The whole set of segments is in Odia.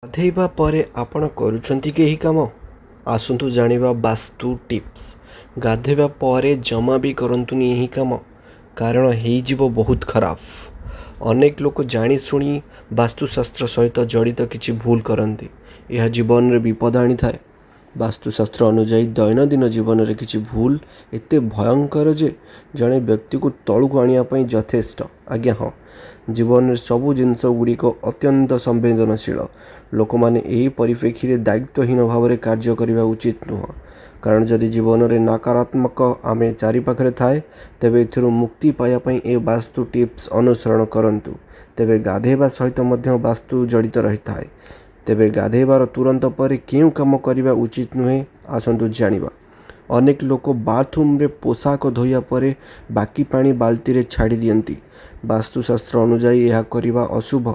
ଗାଧେଇବା ପରେ ଆପଣ କରୁଛନ୍ତି କି ଏହି କାମ? ଆସନ୍ତୁ ଜାଣିବା ବାସ୍ତୁ ଟିପ୍ସ। ଗାଧୋଇବା ପରେ ଜମା ବି କରନ୍ତୁନି ଏହି କାମ, କାରଣ ହେଇଯିବ ବହୁତ ଖରାପ। ଅନେକ ଲୋକ ଜାଣିଶୁଣି ବାସ୍ତୁଶାସ୍ତ୍ର ସହିତ ଜଡ଼ିତ କିଛି ଭୁଲ କରନ୍ତି। ଏହା ଜୀବନରେ ବିପଦ ଆଣିଥାଏ। ବାସ୍ତୁଶାସ୍ତ୍ର ଅନୁଯାୟୀ ଦୈନନ୍ଦିନ ଜୀବନରେ କିଛି ଭୁଲ ଏତେ ଭୟଙ୍କର ଯେ ଜଣେ ବ୍ୟକ୍ତିକୁ ତଳକୁ ଆଣିବା ପାଇଁ ଯଥେଷ୍ଟ। ଆଜ୍ଞା ହଁ, ଜୀବନରେ ସବୁ ଜିନିଷ ଗୁଡ଼ିକ ଅତ୍ୟନ୍ତ ସମ୍ବେଦନଶୀଳ। ଲୋକମାନେ ଏହି ପରିପ୍ରେକ୍ଷୀରେ ଦାୟିତ୍ୱହୀନ ଭାବରେ କାର୍ଯ୍ୟ କରିବା ଉଚିତ ନୁହଁ। କାରଣ ଯଦି ଜୀବନରେ ନକାରାତ୍ମକ ଆମେ ଚାରିପାଖରେ ଥାଏ, ତେବେ ଏଥିରୁ ମୁକ୍ତି ପାଇବା ପାଇଁ ଏ ବାସ୍ତୁ ଟିପ୍ସ ଅନୁସରଣ କରନ୍ତୁ। ତେବେ ଗାଧୋଇବା ସହିତ ମଧ୍ୟ ବାସ୍ତୁ ଜଡ଼ିତ ରହିଥାଏ। ତେବେ ଗାଧୋଇବାର ତୁରନ୍ତ ପରେ କେଉଁ କାମ କରିବା ଉଚିତ ନୁହେଁ, ଆସନ୍ତୁ ଜାଣିବା। ଅନେକ ଲୋକ ବାଥରୁମରେ ପୋଷାକ ଧୋଇବା ପରେ ବାକି ପାଣି ବାଲ୍ତିରେ ଛାଡ଼ି ଦିଅନ୍ତି। ବାସ୍ତୁଶାସ୍ତ୍ର ଅନୁଯାୟୀ ଏହା କରିବା ଅଶୁଭ।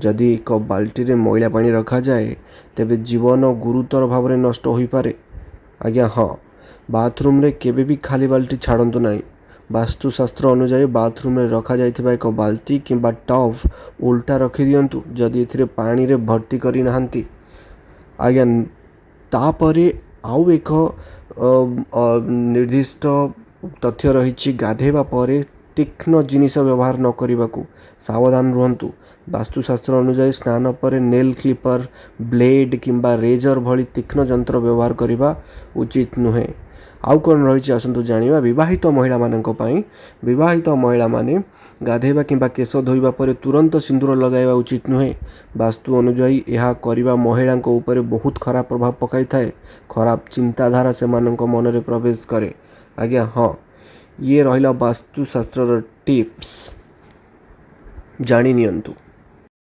ଯଦି ଏକ ବାଲ୍ଟିରେ ମଇଳା ପାଣି ରଖାଯାଏ, ତେବେ ଜୀବନ ଗୁରୁତର ଭାବରେ ନଷ୍ଟ ହୋଇପାରେ। ଆଜ୍ଞା ହଁ, ବାଥରୁମରେ କେବେ ବି ଖାଲି ବାଲ୍ଟି ଛାଡ଼ନ୍ତୁ ନାହିଁ। ବାସ୍ତୁଶାସ୍ତ୍ର ଅନୁଯାୟୀ ବାଥରୁମରେ ରଖାଯାଇଥିବା ଏକ ବାଲ୍ଟି କିମ୍ବା ଟବ୍ ଓଲଟା ରଖିଦିଅନ୍ତୁ, ଯଦି ଏଥିରେ ପାଣିରେ ଭର୍ତ୍ତି କରିନାହାନ୍ତି। ଆଜ୍ଞା, ତାପରେ ଆଉ ଏକ ନିର୍ଦ୍ଦିଷ୍ଟ ତଥ୍ୟ ରହିଛି, ଗାଧୋଇବା ପରେ ତୀକ୍ଷ୍ଣ ଜିନିଷ ବ୍ୟବହାର ନ କରିବାକୁ ସାବଧାନ ରୁହନ୍ତୁ। ବାସ୍ତୁଶାସ୍ତ୍ର ଅନୁଯାୟୀ ସ୍ନାନ ପରେ ନେଲ୍ କ୍ଲିପର୍, ବ୍ଲେଡ଼୍ କିମ୍ବା ରେଜର୍ ଭଳି ତୀକ୍ଷ୍ଣ ଯନ୍ତ୍ର ବ୍ୟବହାର କରିବା ଉଚିତ ନୁହେଁ। ଆଉ କ'ଣ ରହିଛି, ଆସନ୍ତୁ ଜାଣିବା। ବିବାହିତ ମହିଳାମାନଙ୍କ ପାଇଁ, ବିବାହିତ ମହିଳାମାନେ ଗାଧୋଇବା କିମ୍ବା କେଶ ଧୋଇବା ପରେ ତୁରନ୍ତ ସିନ୍ଦୁର ଲଗାଇବା ଉଚିତ ନୁହେଁ। ବାସ୍ତୁ ଅନୁଯାୟୀ ଏହା କରିବା ମହିଳାଙ୍କ ଉପରେ ବହୁତ ଖରାପ ପ୍ରଭାବ ପକାଇଥାଏ। ଖରାପ ଚିନ୍ତାଧାରା ସେମାନଙ୍କ ମନରେ ପ୍ରବେଶ କରେ। ଆଜ୍ଞା ହଁ, ଇଏ ରହିଲା ବାସ୍ତୁଶାସ୍ତ୍ରର ଟିପ୍ସ, ଜାଣି ନିଅନ୍ତୁ।